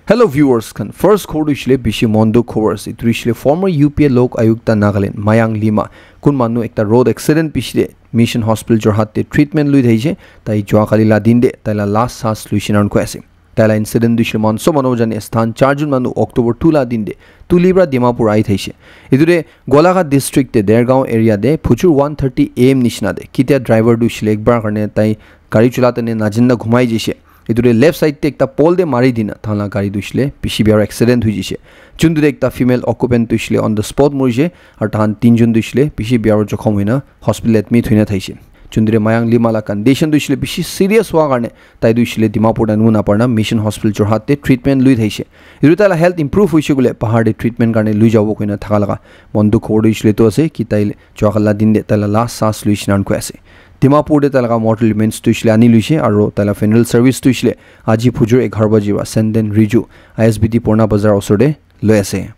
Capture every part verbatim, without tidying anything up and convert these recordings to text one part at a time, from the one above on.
Hello viewers khan, first khobor tu hoishe le bishi mon dukh khobor ase. Etu hoishe le former U P A Lok Ayukta Nagaland Mayang Lima, kun manu ekta road accident piche te Mission Hospital Jorhat te treatment lui thakishe. Tai jua kali la din te tai la last saas luishe nan koi ase. Tai la incident tu hoishe le moikhan sob manu jane ase, tahan charjun manu October two la din te Tuli pra Dimapur ahi thakishe. Etu te Golaghat district te Dergaon area te phujur one thirty A M nishina te kitia driver tu hoishe le ekbar karne tai gari chula tane najinda ghumai jaishe. Etu te left side te ekta pole te mari dina tahan la gari tu hoishe le bishi bia accident hoi jaishe. Juntu te ekta female occupant tu hoishe le on the spot morishe, aru tahan tinjun tu hoishe le bishi bia jokhom hoina hospital admit hoina thakishe. Juntu te Mayang Lima la condition tu hoishe le bishi serious hua karne tai tu hoishe le Dimapur te anu naparna Mission Hospital Jorhat te treatment lui thakishe. Etu tai la health improve hoishe koile bahar te treatment karne lui jabo koina thaka laga mon dukh khobor tu hoishe le tu ase ki tai jua kali la din te tai la last saas luishe nan koi ase. Dimapur te tai laga mortal remains tu hoishe le ani luishe aru tai la funeral service tu hoishe le aji phujur eghar baji pra Senden Riju I S B T Purna Bazar osor te loi ase.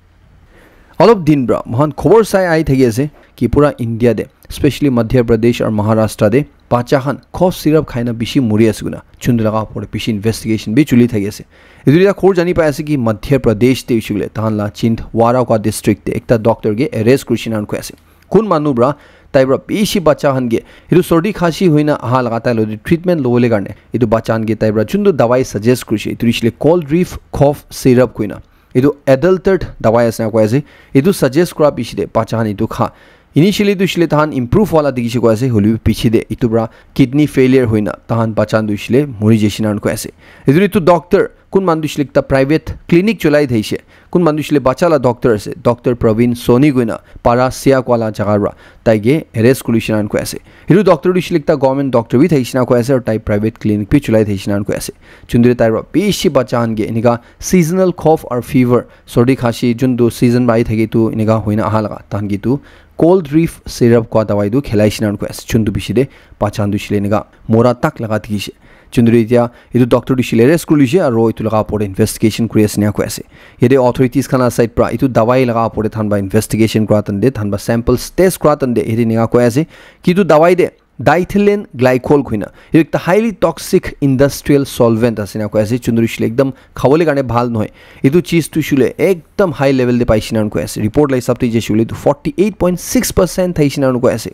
Olop din pra moikhan khobor sai ahi thaki ase ki pura India te, specially Madhya Pradesh aru Maharashtra te bacha khan cough syrup khai na bishi muri ase koina juntu laga opor te bishi investigation bi chuli thaki ase. Etu etiya khobor jani pai ase ki Madhya Pradesh te hoishe koile tahan la Chhindwara koi district te ekta doctor ke arrest kurishe nan koi ase. Kun manu pra tai pra bishi bacha khan ke etu sordi khasi hoina aha laga tai lo treatment lobole karne etu bacha khan ke tai pra juntu dawai suggest kurishe, etu hoishe le Cold Reef Cough Syrup koina. Etu adulterated dawai ase na koi ase. Etu suggest kura piche te bacha khan etu kha. Initially tu hoishe le tahan improve wala dikhishe koi ase, hoilebi piche te etu pra kidney failure hoina tahan bacha khan tu hoishe le muri jaishe nan koi ase. Etu, etu doctor kun manu tu hoishe le ekta private clinic cholai thakishe. Kun manu tu hoishe le bacha la doctor ase, Doctor Praveen Soni koina para Siak wala jaga pra tai ke arrest kurishe nan koi ase. Etu doctor tu hoishe le ekta government doctor bi thakishe na koi ase aru tai private clinic bi cholai thakishe nan koi ase. Juntu te tai pra bishi bacha khan ke enika seasonal cough or fever, sordi khasi juntu season pra ahi thake tu enika hoina aha laga tahan ke tu Cold Reef Syrup koi dawai tu khilai she nan koi ase. Juntu bishi te bacha khan tu hoishe le enika mora tak laga dikhishe. Juntu te etiya etu doctor tu hoishe le arrest kuri lishe aru etu laga opor te investigation kuri ase ena koi ase. Yate authorities khan la side pra etu dawai laga opor te tahan pra investigation kura tante, tahan pra samples test kura tante yate enika koi ase ki etu dawai te diethylene glycol koina etu ekta highly toxic industrial solvent ase ena koi ase. Juntu tu hoishe le ekdam khabole karne bhal nohoi. Etu cheese tu hoishe le ekdam high level te paishe nan koi ase. Report la hisab te jaishe koile etu forty eight point six percent thaishe nan koi ase.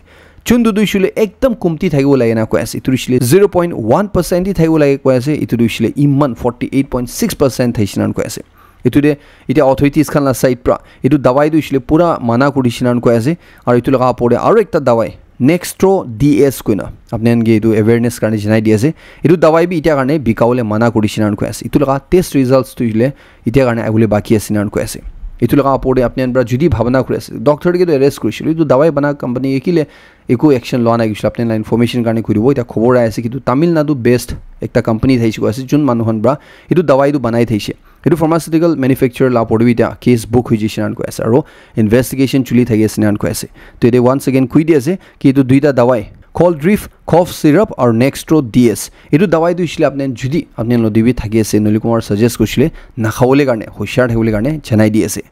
Juntu tu hoishe le ekdam kumti thakibo lage na koi ase. Etu tu hoishe le zero point one percent hi thakibo lage koi ase. Etu tu hoishe le iman forty eight point six percent thaishe nan koi ase. Etu te etiya authorities khan la side pra etu dawai tu hoishe le pura mana kurishe nan koi ase. Aru etu laga opor te aru ekta dawai Nextro D S koina apni khan ke etu awareness karne janai di ase. Etu dawai bi etiya karne bikabole mana kurishe nan koi ase. Etu laga test results tu hoishe le etiya karne ahibole baki ase nan koi ase. Etu laga opor te apni khan pra jodi bhabana kuri ase, doctor ke tu arrest kurishe, etu dawai bana company ke kile eku action loa nai koishe le apni khan la information karne koi dibo. Etiya khobor ahi ase ki etu Tamil Nadu based ekta company thaishe koi ase, jun manu khan pra etu dawai tu banai thaishe. Etu pharmaceutical manufacturer la opor te bi etiya case book hoi jaishe nan koi ase aru investigation chuli thaki ase nan koi ase. To ete once again koi di ase ki etu duita dawai, Cold Reef Cough Syrup aru Nextro D S, etu dawai tu hoishe le apni khan jodi apni khan lo te bi thaki ase, nohoile kunba suggest kurishe le nakhabole karne, hoshiar thakibole karne janai di ase.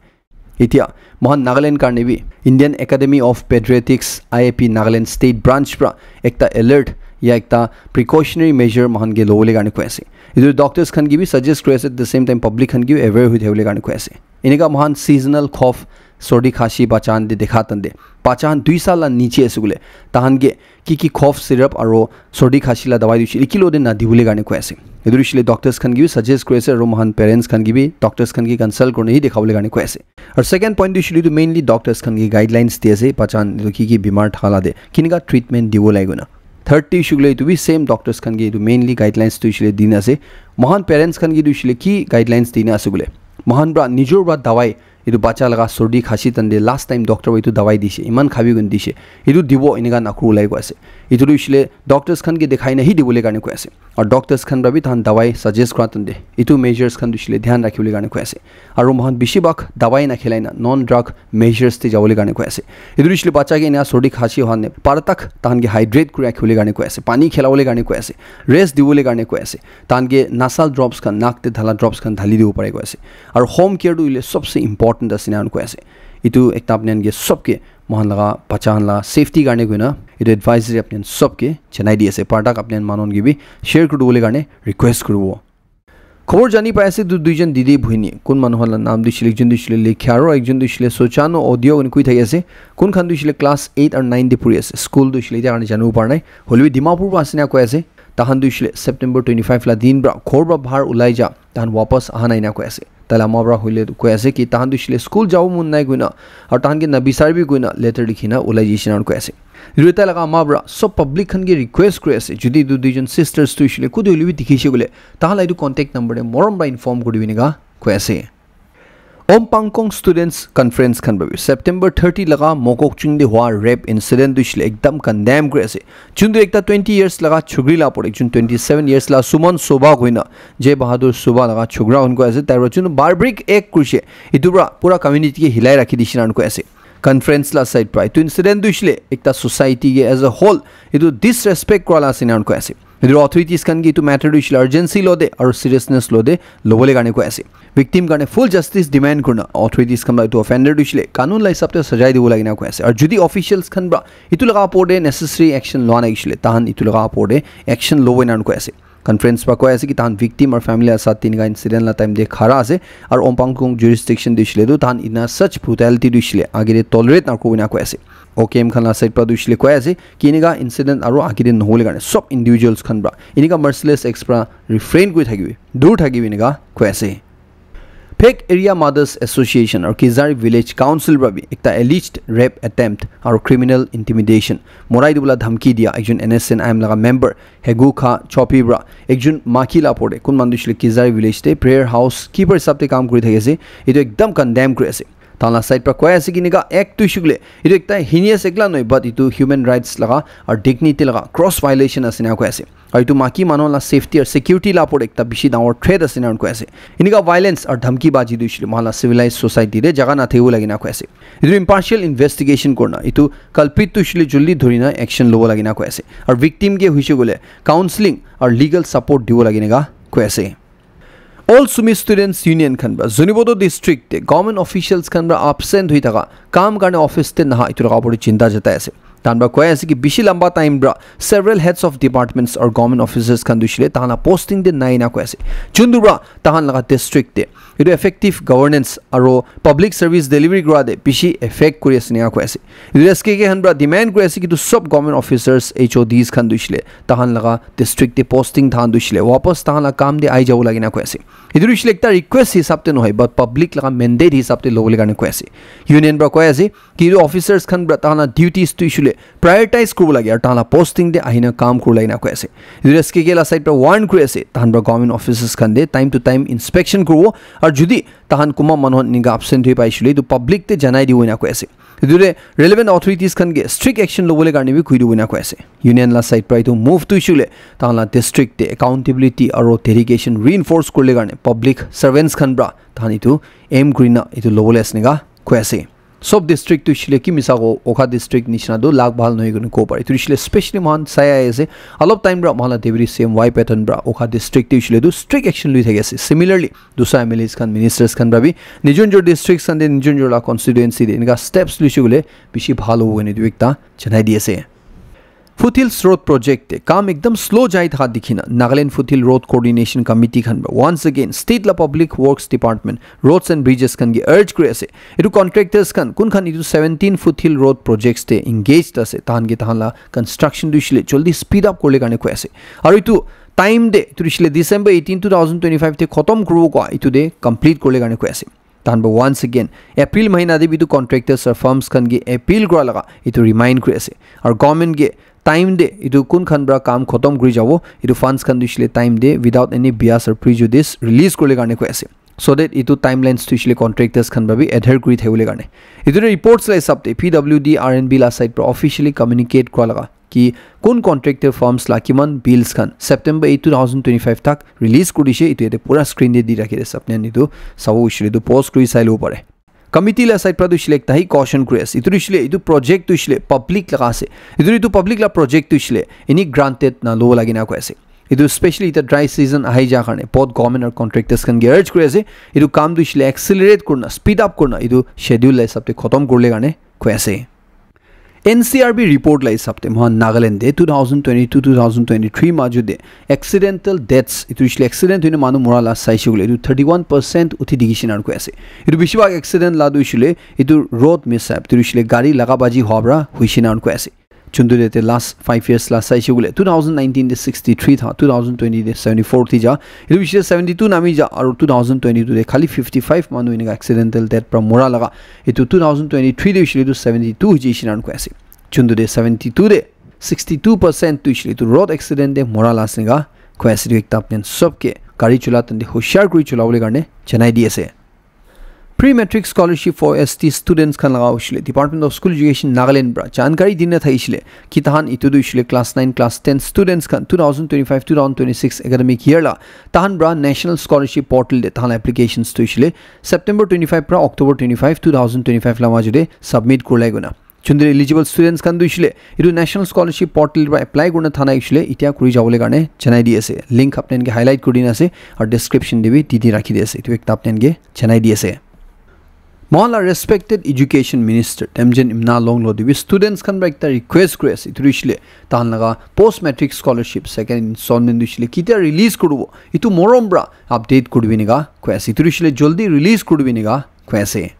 Etiya moikhan Nagaland karne bi Indian Academy of Pediatrics, I A P, Nagaland State Branch pra ekta alert ya ekta precautionary measure moikhan ke lobole karne koi ase. Etu doctors khan ke bi suggest kuri ase, at the same time public khan ke bi aware hoi thakibole karne koi ase. Enika moikhan seasonal cough, sordi khasi bacha khan te dekha tante, bacha khan dui saal la niche ase koile tahan ke ki ki cough syrup aru sordi khasi la dawai tu hoishe le ekilog te nadibole karne koi ase. Etu tu hoishe le doctors khan ke bi suggest kuri ase aru moikhan parents khan ke bi doctors khan ke consult kurina hi dekhabole karne koi ase. Aru second point tu hoishe le etu mainly doctors khan ke guidelines di ase, bacha khan etu ki ki bimar thaka la te kinika treatment dibo lage koina. Third tu hoishe koile etu bi same doctors khan ke etu mainly guidelines tu hoishe le dina ase. Moikhan parents khan ke tu hoishe le ki guidelines dina ase koile, moikhan pra nijor pra dawai etu bacha laga sordi khasi tante last time doctor para etu dawai dishe, iman khabi koina dishe, etu dibo enika nakobo lage koi ase. Etu tu hoishe le doctors khan ke dekhai na hi dibole karne koi ase. Aru doctors khan para bi tahan dawai suggest kura tante etu measures khan tu hoishe le dhyan rakhibole karne koi ase. Aru moikhan bishi bhag dawai nakhilai na non drug measures te jabole karne koi ase. Etu tu hoishe le bacha ke ena sordi khasi howa ne para tak tahan ke hydrate kuri rakhibole karne koi ase, pani khilabole karne koi ase, rest dibole karne koi ase. Tahan ke nasal drops khan, nak te dhala drops khan dhali dibo pare koi ase. Aru home care tu hoile sobse important ase ena koi ase. Etu ekta apni khan ke sob ke moikhan laga bacha khan la safety karne koina etu advisory apni khan sob ke janai di ase. Para tak apni khan manu khan ke bi share kuri dibole karne request kuribo. Khobor jani pai ase tu duijon didi bhuini, kun manu khan la naam tu hoishe le, ekjon tu hoishe le Lekha aro ekjon tu hoishe le Sochano Audio koi thaki ase. Kun khan tu hoishe le class eight aru nine te puri ase. School tu hoishe le etia karne janibo para nai. Hoilebi Dimapur para ase na koi ase. Tahan tu hoishe le September twenty-five la din para ghor para bahar ulai ja, tahan wapas aha nai na koi ase. Taila ama para hoile tu koi ase ki tahan tu hoishe le school jabo mon nai koina, aru tahan ke nabisaribi koina letter likhi na ulai jaise na koi ase. Etu taila ama para sob public khan ke request kuri ase, jodi etu duijon sisters tu hoishe le kode hoilebi dikhishe koile, tahan la etu contact number te morom para inform kuri dibi enika koi ase. Om Pangkong Students Conference khan para bi September thirty laga Mokokchung te hua rape incident tu hoishe le ekdam condemn kuri ase. Jun tu ekta twenty years laga chukri la pore, jun twenty seven years la Suman Sobha koina, Jai Bahadur Sobha laga chukra khan koi ase, tai para jun barbaric act kurishe, etu para pura community ke hilai rakhi dishe na koi ase. Conference la side para etu incident tu hoishe le ekta society ke as a whole etu disrespect kura la ase na koi ase. Etu authorities khan ke etu matter tu hoishe le urgency lo de aru seriousness lo de, lobole karne koi ase. Victim karne full justice demand kurna authorities khan para etu offender tu hoishe le kanun la hisab te sajai dibo lage na koi ase. Aru jodi officials khan para etu laga opor te necessary action loa nai hoishe le, tahan etu laga opor te action lobo na koi ase. Conference para koi ase ki tahan victim aru family la saath te enika incident la time te khara ase, aru Om Pangkong jurisdiction tu hoishe le tu tahan ena such brutality tu hoishe le age te tolerate na kuribo na koi ase. O K M khan la side para tu hoishe le koi ase ki enika incident aru age te nohole karne sob individuals khan para enika merciless acts para refrain kuri thakibi, dur thakibi enika koi ase. Phek Area Mothers Association aru Kizari Village Council para bi ekta alleged rape attempt aru criminal intimidation, morai dibole dhamki dia ekjon N S C N I M laga member Hegu Kha Chopi para ekjon maki la opor te, kun manu tu hoishe le Kizari village te prayer house keeper hisab te kam kuri thaki ase, etu ekdam condemn kuri ase. Tahan la side para koi ase ki enika act tu hoishe koile etu ekta heinous act la nohoi, but etu human rights laga aru dignity laga cross violation ase na koi ase. Aru etu maki manu la safety aru security la opor ekta bishi dangor threat ase na koi ase. Enika violence aru dhamki baji tu hoishe le mohan la civilized society te jaga na thakibo lage na koi ase. Etu impartial investigation kurna etu culprit tu hoishe le jaldi dhurina action lobo lage na koi ase. Aru victim ke hoishe koile counseling aru legal support dibo lage enika koi ase. All Sumi Students Union khan para Zunheboto district te government officials khan para absent hoi thaka, kam karne office te naha, etu laga opor te chinta jatai ase. Tahan para koi ase ki bishi lamba time para several heads of departments aru government officers khan tu hoishe le tahan la posting te nai na koi ase. Jun tu para tahan laga district te etu effective governance aru public service delivery kura te bishi effect kuri ase enika koi ase. Etu S K K khan para demand kuri ase ki etu sob government officers, H O Ds khan tu hoishe le tahan laga district te posting tahan tu hoishe le wapas tahan la kam te ahi jabo lage na koi ase. Etu tu hoishe le ekta request hisab te nohoi, but public laga mandate hisab te lobole karne koi ase. Union para koi ase ki etu officers khan para tahan la duties tu hoishe le prioritize kuribo lage aru tahan la posting te ahina kam kuribo lage na koi ase. Etu S K K la side para warn kuri ase, tahan para government officers khan te time to time inspection kuribo, aru jodi tahan kunba manu khan enika absent hoi paishe koile etu public te janai dibo enika koi ase. Etu te relevant authorities khan ke strict action lobole karne bi koi dibo enika koi ase. Union la side para etu move tu hoishe koile tahan la district te accountability aru dedication reinforce kuribole karne public servants khan para tahan etu aim kurina etu lobole ase enika koi ase. Sob district tu hoishe koile ki misa ko, Wokha district nishina tu lag bhal nohoi koina kobo pare. Etu hoishe koile specially mohan sai ahi ase, olop time para mohan la deputy C M Y Patton para Wokha district tu hoishe koile tu strict action loi thaki ase. Similarly, dusra M L As khan, ministers khan para bi nijor nijor districts khan te, nijor nijor la constituency te enika steps loishe koile bishi bhal hobo koina etu ekta janai di ase. Foothills Road Project te kam ekdam slow jai thaka dikhina Nagaland Foothill Road Coordination Committee khan para once again state la Public Works Department, Roads and Bridges khan ke urge kuri ase. Etu contractors khan kun khan etu seventeen Foothill Road projects te engaged ase, tahan ke tahan la construction tu hoishe koile jaldi speed up kuribole karne koi ase. Aru etu time te, etu hoishe koile December eighteen, two thousand twenty-five te khotom kuribo koa, etu te complete kuribole karne koi ase. Tahan para once again April mahina te bi etu contractors aru firms khan ke appeal kura laga etu remind kuri ase. Aru government ke time te etu kun khan para kam khotom kuri jabo, etu funds khan tu hoishe koile time te without any bias or prejudice release kuribole karne koi ase, so that etu timelines tu hoishe koile contractors khan para bi adhere kuri thakibole karne. Etu te reports la hisab te P W D R and B la side para officially communicate kura laga ki kun contractor firms la kiman bills khan September eight, two thousand twenty-five tak release kuri dishe, etu yate pura screen te di rakhi ase, apni khan etu sabo hoishe koile etu pause kuri sai lobo pare. Committee la side para tu hoishe koile ekta hi caution kuri ase, etu tu hoishe koile etu project tu hoishe koile public laga ase, etu tu etu public la project tu hoishe koile any granted na lobo lage na koi ase. Etu specially eta dry season ahi ja karne both government aru contractors khan ke urge kuri ase, etu kam tu hoishe koile accelerate kurina, speed up kurina etu schedule la hisab te khotom kuribole karne koi ase. N C R B report la hisab te mohan Nagaland te two thousand twenty-two two thousand twenty-three majud te accidental deaths, itu hoishe le accident hoine manu mura la saishe koile itu thirty-one percent uthi dikhishe na koi ase. Itu bishi bhag accident la tu hoishe le itu road mishap, itu hoishe le gari laga baji hua pra hoishe na koi ase. Chundu de te last five years la saishe koile two thousand nineteen de sixty-three tha, two thousand twenty de seventy-four thi ja. Itu hoishe le seventy-two nami ja, aru two thousand twenty-two de khali fifty-five manu enika accidental death pra mura laga. Itu two thousand twenty-three de hoishe le itu seventy-two hoishe na koi ase. Chundu de seventy-two de sixty-two percent tu hoishe le itu road accident de mura la ase enika koi ase. Itu ekta apni khan sob ke gari chola tande hoshiar kuri chola bole karne janai di ase. Pre matric scholarship for S T students khan laga hoishe le Department of School Education Nagaland pra jankari dina thaishe le ki tahan itu tu hoishe le class nine, class ten students khan two thousand twenty-five two thousand twenty-six academic year la tahan pra national scholarship portal de tahan la applications tu hoishe le September twenty-five pra October twenty-five two thousand twenty-five la majud de submit kurlai guna. Chundri eligible students khan tu hoishe le itu national scholarship portal pra apply kurina thana hoishe le itia kuri jabole karne janai di ase. Link apni khan ke highlight kuri dina ase aru description de bi di di rakhi di ase. Itu ekta apni khan ke janai di ase. Mohan la respected education minister Temjen Imna Longlo de bi students khan pra ekta request kuri ase. Itu hoishe le tahan laga post matric scholarship second installment tu hoishe le kitia release kuribo itu morom pra update kuribi enika koi ase. Itu hoishe le joldi release kuribi enika koi ase.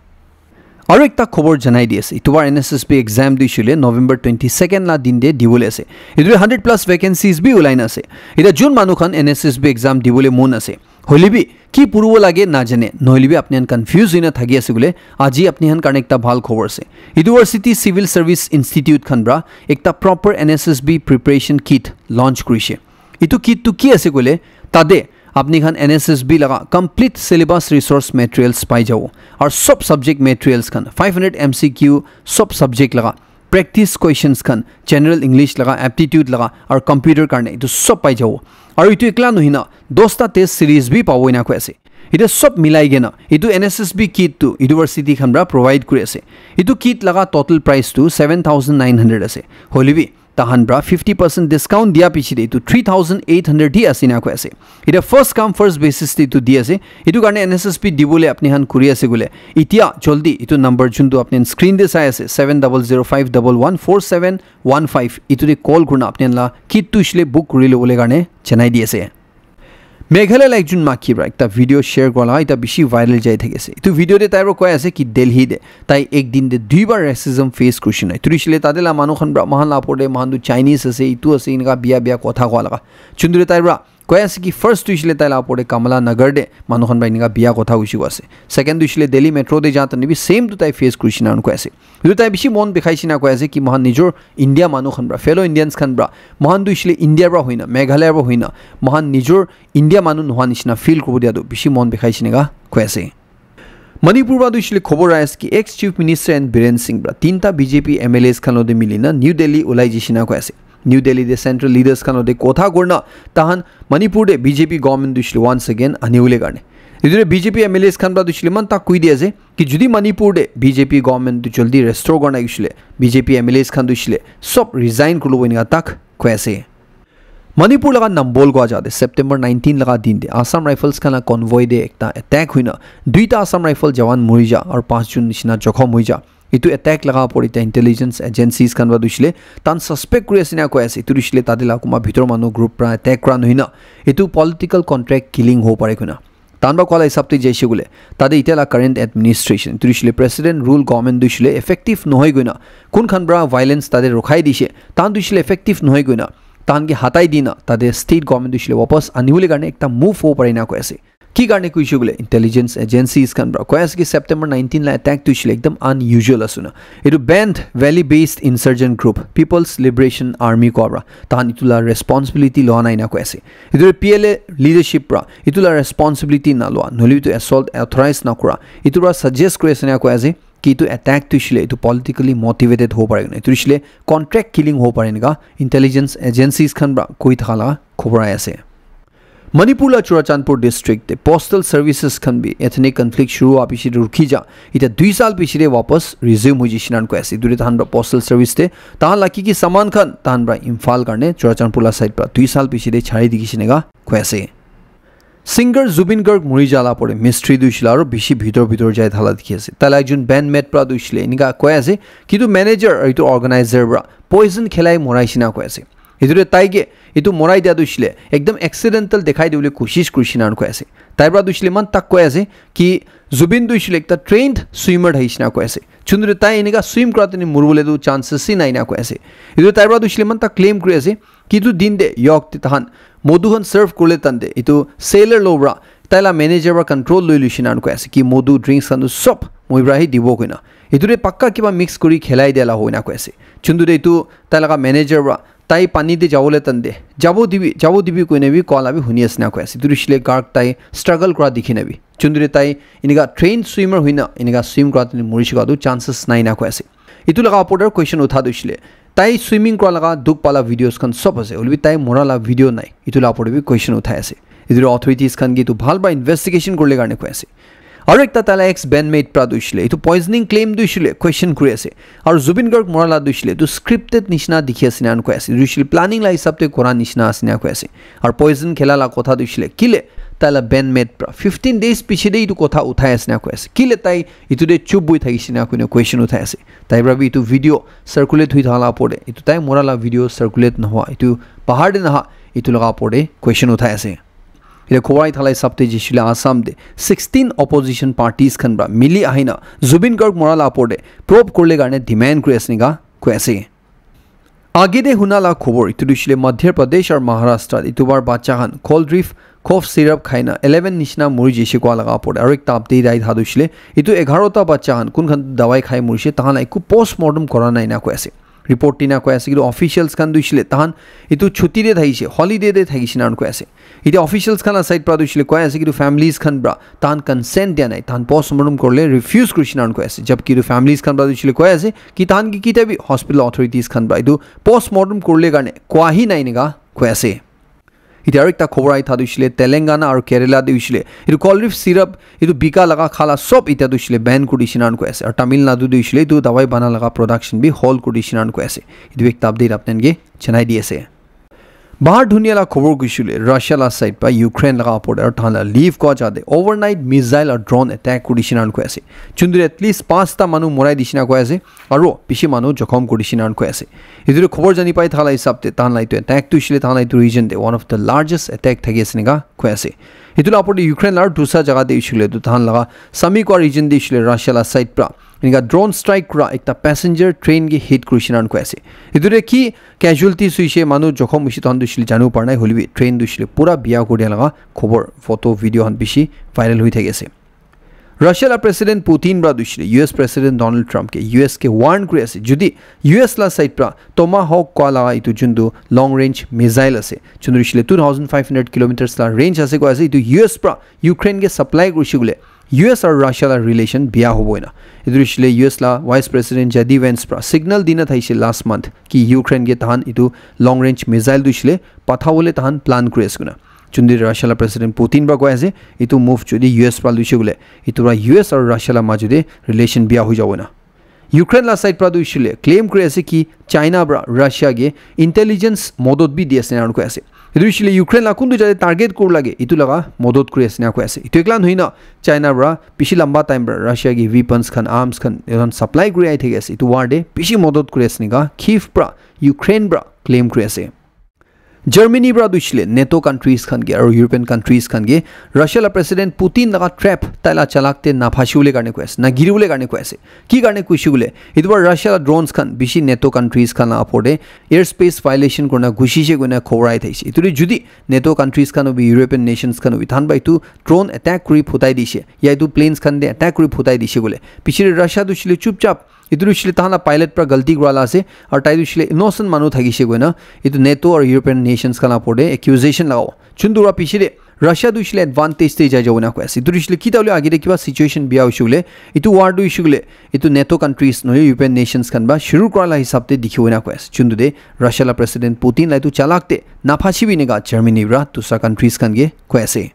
Aru ekta khobor janai di ase. Itu bar N S S B exam tu hoishe le November twenty-second la din de dibole ase. Itu hundred plus vacancies bi ulai na ase. Ita jun manu khan N S S B exam dibole mon ase. Hoile bi ki puribo lage na jane. Nohole bi apni khan confuse hoina thaki ase koile aji apni khan karne ekta bhal khobor ase. University Civil Service Institute khan pra ekta proper N S S B preparation kit launch kurishe. Itu kit tu ki ase koile tade apni khan N S S B laga complete syllabus resource materials pai jabo. Aru sob subject materials khan five hundred M C Q sob subject laga practice questions khan general English laga aptitude laga aru computer karne itu sob pai jabo. Aru itu ekla nohina dosta test series bi pabo ina koi ase. Itu sob milai kena itu N S S B kit tu university khan pra provide kuri ase. Itu kit laga total price tu seven thousand nine hundred ase. Hoile bi tahan pra fifty percent discount dia piche de itu three thousand eight hundred hi ase na koi ase. Ita first come first basis de itu di ase. Itu karne N S S B dibole apni khan kuri ase koile itia joldi itu number juntu apni khan screen de sai ase seven double zero five double one four seven one five itu de call kurina apni khan la kit tu hoishe le book kuri lobole karne janai di ase. Meghalaya la ekjun maki pra ekta video share kura la eta bishi viral jai thaki ase. Itu video de tai pra koi ase ki Delhi de tai ek din de dui bar racism face kurishe na. Itu hoishe le tade la manu khan pra mohan la opor de mohan tu Chinese ase, itu ase, enika bia bia kotha koa laga. Chundri tai pra koi ase ki first tu hoishe le tai la opor de Kamala Nagar de manu khan pra enika bia kotha kurishe koi ase. Second tu hoishe le Delhi metro de ja tani bi same tu tai face kurishe na koi ase. Etu tai bishi mon bikhai shina koi ase ki mohan nijor India manu khan pra, fellow Indians khan pra, mohan tu hoishe le India pra hoina, Meghalaya pra hoina, mohan nijor India manu nohwa nishina feel kuribo dia tu bishi mon bikhai shina ka koi ase. Manipur pra tu hoishe le khobor ahi ase ki ex Chief Minister N Biren Singh pra tinta B J P M L As khan lote milina New Delhi ulai jishina koi ase. New Delhi de central leaders khan lote kotha kurina tahan Manipur de B J P government tu hoishe le once again anibole karne. Etu de B J P M L As khan pra tu hoishe le iman tak koi di ase ki jodi Manipur de B J P government tu joldi restore kurina hoishe le B J P M L As khan tu hoishe le sob resign kuribo enika tak koi ase. Manipur laga Nambol kua jaga de September nineteen laga din de Assam Rifles khan la convoy de ekta attack hoina duita Assam Rifle jawan mori ja aru panch jun nishina jokhom hoi ja. Etu attack laga opor ite intelligence agencies khan pra tu hoishe le tahan suspect kuri ase na koi ase. Etu tu hoishe le tate la kunba bhitor manu group pra attack kura nohoi na etu political contract killing hobo pare koina. Tahan pra koa la hisab te jaise koile tate itya la current administration tu hoishe le president rule government tu hoishe le effective nohoi koina kun khan pra violence tate rokhai dishe tahan tu hoishe le effective nohoi koina tahan ke hatai dina tate state government tu hoishe le wapas anibole karne ekta move hobo pare na koi ase. Ki karne koishe koile intelligence agencies khan pra koi ase ki September nineteen la attack tu hoishe le ekdam unusual ase na. Etu banned valley based insurgent group People's Liberation Army kua pra tahan etu la responsibility loa nai na koi ase. Etu P L A leadership pra etu la responsibility na loa nohole etu assault authorize na kura etu pra suggest kuri ase na koi ase ki etu attack tu hoishe le etu politically motivated hobo pare na. Etu hoishe le contract killing hobo pare enika intelligence agencies khan pra koi thaka la khobor ahi ase. Manipur la Churachandpur district te postal services khan bi ethnic conflict shuru hua piche te rukhi ja. Eta dui saal piche te wapas resume hoi jishe nan koi ase. Etu te tahan pra postal service te tahan la ki ki saman khan tahan pra Imphal karne Churachandpur la side pra dui saal piche te chari dikhi shina ka koi ase. Singer Zubeen Garg muri jala pore mystery tu hoishe le aro bishi bhitor bhitor jai thala dikhi ase. Tai la ekjon bandmate pra tu hoishe le enika koi ase, kitu manager aru etu organizer pra poison khelai morai shina koi ase. Etu te tai ke etu morai dia tu hoishe le ekdam accidental dekhai dibole koshish kuri shina koi ase. Tai pra tu hoishe le eman tak koi ase ki Zubeen tu hoishe le ekta trained swimmer thai shina koi ase. Chundu te tai enika swim kura tani muribole tu chances hi nai na koi ase. Etu tai pra tu hoishe le eman tak claim kuri ase. Kitu din te yok te tahan modu khan serve kurle tante etu sailor lo pra tai la manager pra control loi luishe na koi ase ki modu drinks khan tu sob moi pra hi dibo koina. Etu te pakka kiba mix kuri khelai dia la hoina koi ase. Chundu te etu tai laga manager pra tai pani te jabole tante jabo dibi jabo dibi koina bi koa la bi huni ase na koi ase. Etu hoishe le Garg tai struggle kura dikhi na bi. Chundu te tai enika trained swimmer hoina enika swim kura tani muri shika tu chances nai na koi ase. Etu laga opor te question utha tu hoishe le tai swimming kura laga dukh pala videos khan sob ase, hoilebi tai mora la video nai. Etu la opor te bi question uthai ase. Etu te authorities khan ki etu bhal pra investigation kurle karne koi ase. Aru ekta tai la ex bandmate pra tu hoishe le etu poisoning claim tu hoishe le question kuri ase. Aru Zubeen Garg mora la tu hoishe le etu scripted nishina dikhi ase na koi ase. Etu hoishe le planning la hisab te kora nishina ase na koi ase. Aru poison khela la kotha tu hoishe le kile tai la bandmate pra fifteen days piche te etu kotha uthai ase na koi ase. Kile tai etu te chup boi thakishe na koina question uthai ase. Tai pra bi etu video circulate hui thala opor te, etu tai mora la video circulate nohoa, etu bahar te naha, etu laga opor te question uthai ase. Etu khobor ahi thala hisab te jishile Assam te sixteen opposition parties khan pra mili ahina Zubeen Garg mora la opor te probe kurle karne demand kuri ase enika koi ase. Age te huna la khobor, etu tu hoishe le Madhya Pradesh aru Maharashtra, etu bar bacha khan cold drink, cough syrup khai na eleven nishina muri jaise koa laga opor te. Aru ekta update ahi tha tu hoishe le, etu egharo ta bacha khan kun khan dawai khai murishe, tahan la eku postmortem kora nai na koi ase. Report tina koi ase, kitu officials khan tu hoishe le, tahan etu chuti te thakishe, holiday te thakishe na koi ase. Etia officials khan la side pra tu hoishe le koi ase, kitu families khan pra tahan consent dia nai, tahan postmortem kurle refuse kurishe na koi ase. Jabki etu families khan pra tu hoishe le koi ase, ki tahan ki kita bi hospital authorities khan pra etu postmortem kurle karne kua hi nai enika koi ase. Etia aru ekta khobor ahi tha tu hoishe le Telangana aru Kerala te hoishe le etu cold drink syrup etu bika laga khala sob etia tu hoishe le ban kuri dishe na koi ase. Aru Tamil Nadu te hoishe le etu dawai bana laga production bi halt kuri dishe na koi ase. Etu bi ekta update apni khan ke janai di ase. Bahar dunia la khobor kuishe le Russia la side pra Ukraine laga opor te aru tahan la Lviv kua jaga te overnight missile aru drone attack kuri dishe na koi ase. Chundu te at least panch ta manu morai dishe na koi ase. Aru bishi manu jokhom kuri dishe na koi ase. Etu tu khobor jani pai thala hisab te tahan la etu attack tu hoishe le tahan la etu region te one of the largest attack thaki ase enika koi ase. Etu la opor te Ukraine la aru dusra jaga te hoishe le tu tahan laga Sumy kua region te hoishe le Russia la side pra enika drone strike kura ekta passenger train ke hit kuri dishe na koi ase. Etu te ki casualties hoishe, manu jokhom hoishe, tahan tu hoishe le janibo para nai, hoilebi train tu hoishe le pura biya kuri dia laga khobor, photo, video khan bishi viral hoi thaki ase. Russia la President Putin pra tu hoishe le U S President Donald Trump ke U S ke warn kuri ase, jodi U S la side pra Tomahawk kua laga etu juntu long range missile ase, juntu hoishe le two thousand five hundred kilometers la range ase koi ase, etu U S pra Ukraine ke supply kurishe koile U S aru Russia la relation biya hobo ena. Etu hoishe le U S la Vice President J D Vance pra signal dina thaishe last month ki Ukraine ke tahan etu long range missile tu hoishe le pathabole tahan plan kuri ase koina. Juntu Russia la President Putin pra koi ase, etu move jodi U S pra luishe koile, etu pra U S aru Russia la majo te relation biya hoi jabo na. Ukraine la side pra tu hoishe le claim kuri ase ki China pra Russia ke intelligence modot bi di ase na koi ase. Etu hoishe le Ukraine la kuntu jaga te target kuri lage, etu laga modot kuri ase na koi ase. Etu ekla nohoi na China pra bishi lamba time pra Russia ke weapons khan, arms khan, etu khan supply kuri ahi thaki ase. Etu war te bishi modot kuri ase enika Kyiv pra, Ukraine pra claim kuri ase. Germany pra tu hoishe le NATO countries khan ke aru European countries khan ke Russia la President Putin laga trap tai la chalak te na phasi bole karne koi ase, na giri bole karne koi ase. Ki karne koishe koile, etu pra Russia la drones khan bishi NATO countries khan la opor te airspace violation kurina gusishe koina khobor ahi thaishe. Etu te jodi NATO countries khan hobi, European nations khan hobi, tahan pra etu drone attack kuri phutai dishe, ya etu planes khan te attack kuri phutai dishe koile, piche te Russia tu hoishe le chupchap etu tu hoishe le tahan la pilot pra galti kura la ase, aru tai tu hoishe le innocent manu thakishe koina, etu NATO aru European nations khan la opor te accusation lagabo. Juntu pra piche te Russia tu hoishe le advantage te jai jabo na koi ase. Etu tu hoishe le kita hoile age te kiba situation biya hoishe koile, etu war tu hoishe koile, etu NATO countries nohole European nations khan pra shuru kura la hisab te dikhibo na koi ase. Juntu te Russia la President Putin la etu chalak te na phasi bi enika Germany pra dusra countries khan ke koi ase.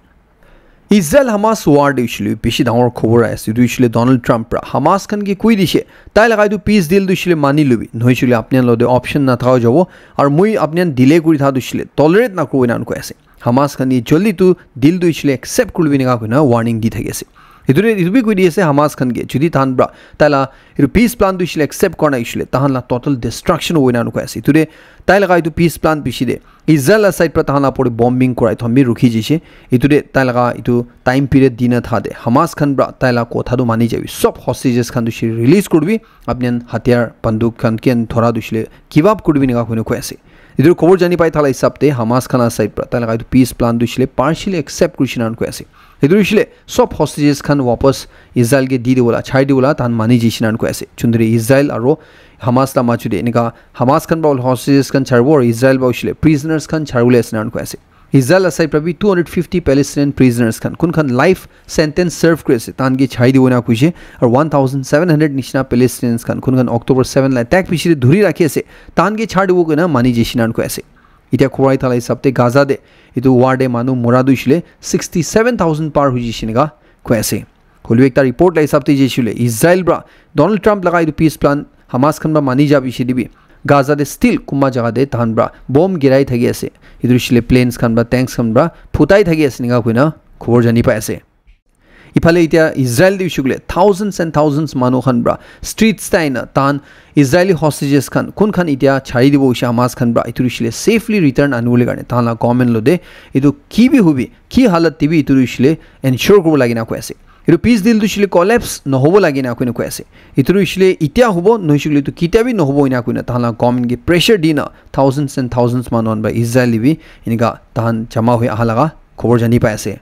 Israel Hamas war te hoishe le bishi dangor khobor ahi ase. Etu hoishe le Donald Trump pra Hamas khan ke koi dishe, tai laga etu peace deal tu hoishe le mani lobi, nohoishe le apni khan lo te option na thaka jabo, aru moi apni khan delay kuri tha tu hoishe le tolerate na kuribo ena koi ase. Hamas khan ye joldi tu deal tu hoishe le accept kuribi enika koina warning di thaki ase. Etu re, etu bi koi di ase Hamas khan ke, jodi tahan pra tai la etu peace plan tu hoishe le accept kora nai hoishe le, tahan la total destruction hobo enika koi ase. Etu re tai laga etu peace plan piche te Israel la side pra tahan la opor te bombing korai thon bi rukhi jaise. Etu re tai laga etu time period di na tha de Hamas khan pra tai la kotha tu mani jabi, sob hostages khan tu hoishe le release kuribi, apni khan hatiyar banduk khan kian thora tu hoishe le give up kuribi enika koina koi ase. Etu khobor jani pai thala hisab te Hamas khan la side pra tai laga etu peace plan tu hoishe le partially accept kurishe enika koi ase. Etu hoishe le sob hostages khan wapas Israel ke di dibola, chari dibola tahan mani jaise enika koi ase. Chundri Israel aro Hamas la machu de enika Hamas khan pra hostages khan charibo aro Israel pra hoishe le prisoners khan charibo le ase enika koi ase. Israel la side pra bi two hundred fifty Palestinian prisoners khan, kun khan life sentence serve kuri ase, tahan ke chari dibo enika koishe. Aro one thousand seven hundred nishina Palestinians khan, kun khan October seven la attack piche te dhuri rakhi ase, tahan ke chari dibo koina mani jaise enika koi ase. Etia khobor ahi thala hisab te Gaza te etu war te manu mora tu hoishe le sixty seven thousand par hoi jaise enika koi ase. Hoilebi ekta report la hisab te jaise le Israel pra Donald Trump laga etu peace plan Hamas khan pra mani ja piche te bi Gaza te still kunba jaga te tahan pra bomb girai thaki ase. Etu hoishe le planes khan pra, tanks khan pra phutai thaki ase enika koina khobor jani pai ase. Iphale etia Israel te hoishe koile thousands and thousands manu khan pra streets te aina tahan Israeli hostages khan kun khan etia chari dibo hoishe Hamas khan pra etu hoishe le safely return anibole karne tahan la government lo de etu ki bi hobi, ki halat te bi etu hoishe le ensure kuribo lage enika koi ase. Etu peace deal tu hoishe le collapse nohobo lage enika koina koi ase. Etu tu hoishe le etia hobo, nohoishe koile tu ketia bi nohobo enika koina tahan la government ke pressure di na thousands and thousands manu khan pra Israel te bi enika tahan jama hoi aha laga khobor jani pai ase.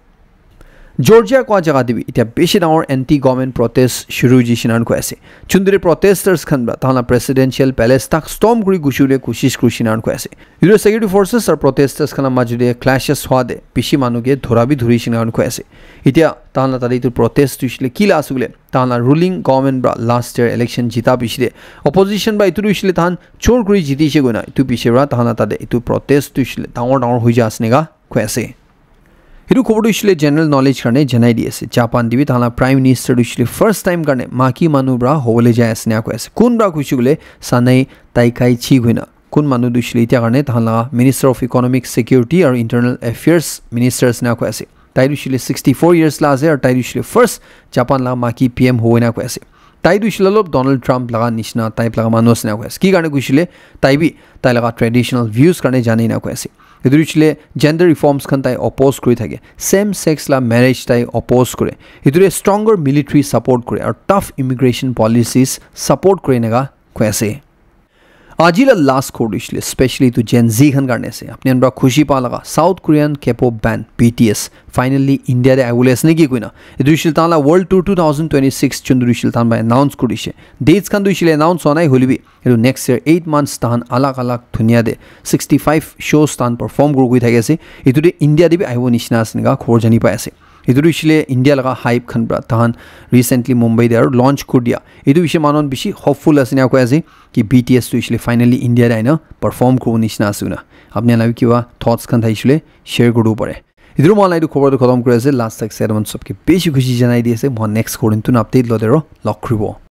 Georgia koa jaga te bi etia bishi dangor anti government protest shuru hoise enika koi ase. Chundri protesters khan pra tahan la presidential palace tak storm kuri gushi bole koshish kurishe enika koi ase. Etu security forces aro protesters khan la majo te clashes hwa te bishi manu ke dhura bi dhurishe enika koi ase. Etia tahan la tate etu protest tu hoishe le ki la ase koile, tahan la ruling government pra last year election jita piche te opposition pra etu tu hoishe le tahan chor kuri jitishe koina etu piche pra tahan la tate etu protest tu hoishe le dangor dangor hoi ja ase enika koi ase. Etu khobor tu hoishe le general knowledge karne janai di ase. Japan te bi tahan la prime minister tu hoishe le first time karne maki manu pra hobole jai ase enika koi ase. Kun pra koishe koile Sanae Takaichi koina. Kun manu tu hoishe le etia karne tahan la Minister of Economic Security aro Internal Affairs Minister ase enika koi ase. Tai tu hoishe le sixty four years la ase aro tai tu hoishe le first Japan la maki P M hobo enika koi ase. Tai tu hoishe le olop Donald Trump laga nishina type laga manu ase enika koi ase. Ki karne koishe le tai bi tai laga traditional views karne jane enika koi ase. Etu tu hoishe le gender reforms khan tai oppose kuri thake. Same sex la marriage tai oppose kore. Etu tu stronger military support kore aro tough immigration policies support kore enika koi ase. Aji la last khobor tu hoishe le specially tu Gen Z khan karne ase. Apni khan pra khushi pa laga South Korean K-pop band B T S finally India te ahibole ase neki koina. Etu hoishe le tahan la World Tour two thousand twenty-six chun tu hoishe le tahan pra announce kuri dishe. Dates khan tu hoishe le announce hwa nai, hoilebi etu next year eight months tahan alag alag dunia te sixty five shows tahan perform kuri kuri thaki ase. Etu te India te bi ahibo nishina ase enika khobor jani pai ase. Etu tu hoishe le India laga hype khan pra tahan recently Mumbai te aro launch kuri dia. Etu hoishe manu khan bishi hopeful ase enika koi ase ki B T S tu hoishe le finally India te aina perform kuribo nishina ase koina. Apni khan la bi kiba thoughts khan thakishe le share kuribo pare. Etu moi khan la etu khobor tu khatam kuri ase. Last tak said mon sob ke bishi khushi janai di ase. Moi next khobor tu update lo de aro log kuribo.